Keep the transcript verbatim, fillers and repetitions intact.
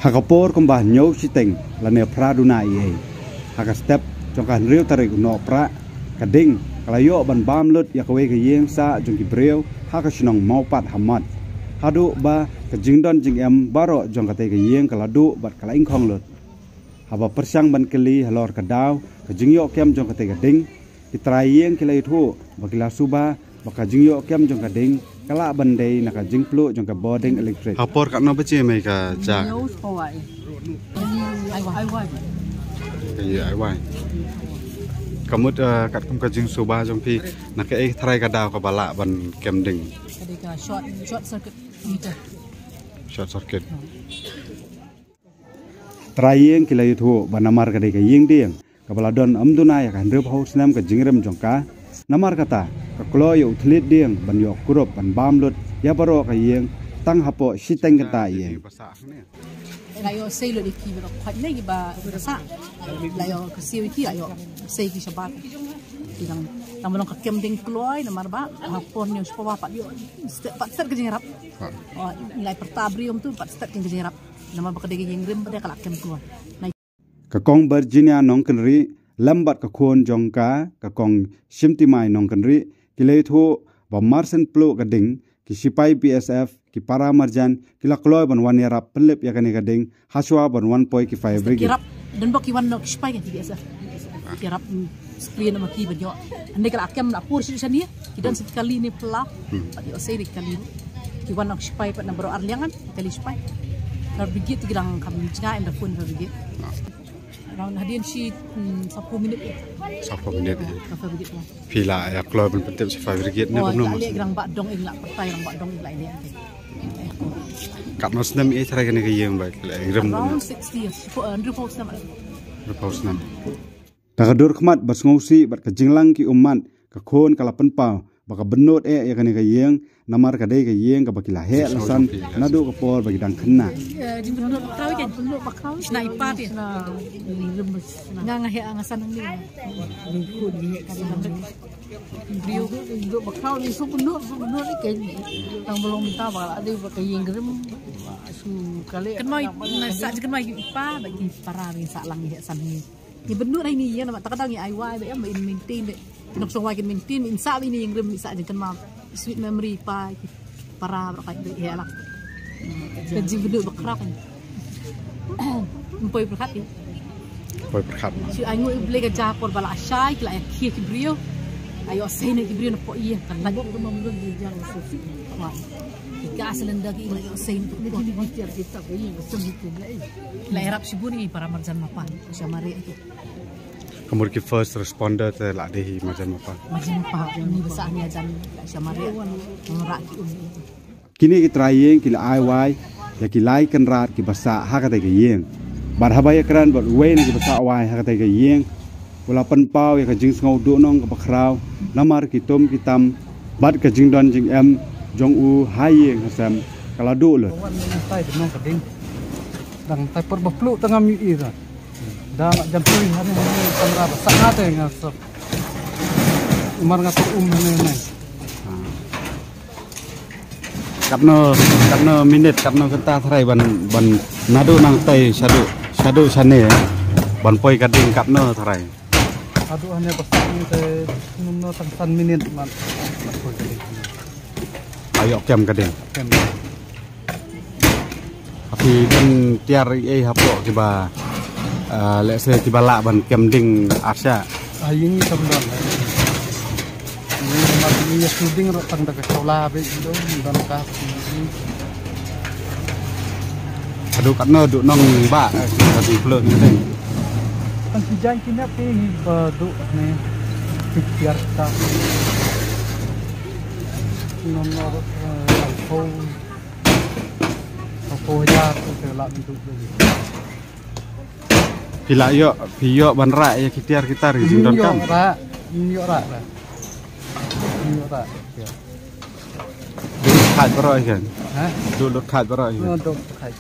Ha ka por kumba hynñiew shiteng lane phra duna eiei, ha ka step jong ka hynriew tarik u Nohprah, ka ding ka la ïoh ban bam lut ïa kawei ka ïing sah jong ki briew ha ka shnong Mawpat ha Mot, haduh ba ka jingdon jingem baroh jong katei ka ïing ka la duh bad ka la ingkhong lut. Haba pyrshang ban kylli halor ka daw ka jingïoh kem jong katei ka ding, ki trai ïing ki la ïathuh ba ki la suba ba ka jingïoh kem jong ka ding ka lah ban dei na ka jingpluh jong ka bording elektrik. Ha por katno baje mei ka ja? Hynñiew spah wai. Ai wai. Ai wai. Ka mut, eh, katkum ka jingsuba jong phi, na kaei trai ka daw kaba lah ban kem ding? Ka dei ka short, short circuit meter. Short circuit. Trai ïing ki la ïathuh ba namar ka dei ka ïing dieng kaba la don ym duna ïa ka hynriewphew snem ka jingrem jong ka. Namar kata, ka kloi ïa u thylliej dieng ban ïoh kurup ban bam lut ïa baroh ka ïing tang hapoh shiteng kynta ïing. La ïoh sei lut ïa ki baroh, khot ne ki ba sah. La ïoh kyrsiew ïa ki, la ïoh sei ki shabar. Ki dang, tang ba long ka kem ding kloi namar ba ha por hynñiew spah wai pat ïoh, pat stet ka jingïarap. Oh, ngi la pyrta briew kumtu pat stet ka jingïarap. Namar ba ka dei ka ïing rim ba dei ka la kem kloi. Ka Kong Virginia Nongkynrih lem bad ka khun jong ka, ka Kong Shimtimai Nongkynrih, ki la ïathuh ba marshen pluh ka ding, ki sipai B S F, ki para marjan ki la kloi ban wan ïarap pynlip ïa kane ka ding, hashwa ban wan poi ki fire brigade. Ki ïarap, don ba ki wan noh ki sipai, ki B S F. Ki ïarap, mm, spray noh ma ki ban ïoh. Hynrei ka la kem la pur shisha ne, ki don sa ki kali ne pla. Pat ïoh sei ne ki kali. Ki wan noh ki sipai pat na baroh ar liang kan, ki kali sipai. Fire brigade ki dang kham jngai ynda phone fire brigade. Around hadien shi, mm, sawphew minit. Sawphew minit. Ka fire brigade. Phi la ïa kloi ban pyntip sha fire brigade ne kumno? Leh, ki dang ba dong ïa, la pyrta ïa, dang ba dong ïa, la ïa. Katno snem ïa trai kane ka ïing ba la ïa rem? Around sixty years. Hynriewphew snem. Hynriewphew snem. Da ka dur khmat ba sngewsih bad ka jinglang ki ummat, ka khun ka la pynpaw ba ka bynnud eh ïa kane ka ïing, namar ka dei ka ïing kaba ki la heh la san naduh ka por ba ki dang khynnah. Eh, jingpynnud bakhraw ïa ka, pynnud bakhraw. Shna i pa te. Nga, nga heh nga san hangne. Briew. Pynnud bakhraw ni, shu pynnud, shu pynnud ïa ka. Tang ba long mynta ba la dei ba ka ïing rim. Shu kale. Kynmaw nga sa kynmaw i pa bad ki para ba ngin sah lang ïa san hangne. Ngi pynnud ha ine i ïing namar ta ka daw ngi ai wai ba em ba in maintain ba. Ki nongshong wai kin maintain, in sah ba ine i ïing rim, in sah jingkynmaw. Sweet memory pa, ki para baroh ka ïa lak. Ka jingpynnud bakhraw ka. Poi pyrkhat ïa. Poi pyrkhat. Shu ainguh ïa U Blei ka jaka por ba la shai, ki la ïa khie ki briew. Ïoh sei na ki briew na pdeng ïing, ka lait. Ki gas cylinder ki la ïoh sei na pdeng. La ïarap shibun ïa ki para marjan mapa, sha mareh ki. Ka mut ki first responder te la dei hi marjan mapa. Marjan mapa, ni ba sah ni marjan, la sha mareh, nang rah ki um. Kine ki trai ïing ki la ai wai ïa ki lai kynrad kiba sah ha katei ka ïing. Bad haba ïakren bad uwei na kiba sah wai ha katei ka ïing, u la pynpaw ïa ka jingsngew duhnong kaba khraw namar ki tum ki tam bad ka jingdon jingem jong u ha ïing ha sem ka la duh lut. Wan nang tai dei nong ka ding. Dang tai por ba pluh tang ngam ïohi da. Da la jan pui hane hane kamra ba sah nga te nga sop. Mar nga tu um hane hane. Katno, katno minit, katno kynta tharai ban, ban naduh nangtai shaduh, shaduh shane ban poi ka ding katno tharai? Haduh hane ba sah ni te kumno tang san minit man. Poi ka ding. Ïoh kem ka ding. Kem. Phi don tiar ei hapoh kiba, ah, let's say kiba lah ban kem ding arsha? Ah, ïing kam don. Ïing ma ïing ïa shooting ruh tang da ka shawla beit don ka. Haduh katno duh nong ba, eh, ka ding phlot ni ding. Tang ki jaiñ ki nep ki ba duh ni. Tiar ka. Nong ruh, eh, ko. Ko ya ko te la ni duh. Phi la ïoh, phi ïoh ban rah ïa ki tiar ki tar ki jingdonkam? Ïoh rah, ïoh rah, rah. Ïoh rah, ïoh. Duh lut khaid baroh ïa kan? Ha? Duh lut khaid baroh ïa kan? Oh, duh lut khaid.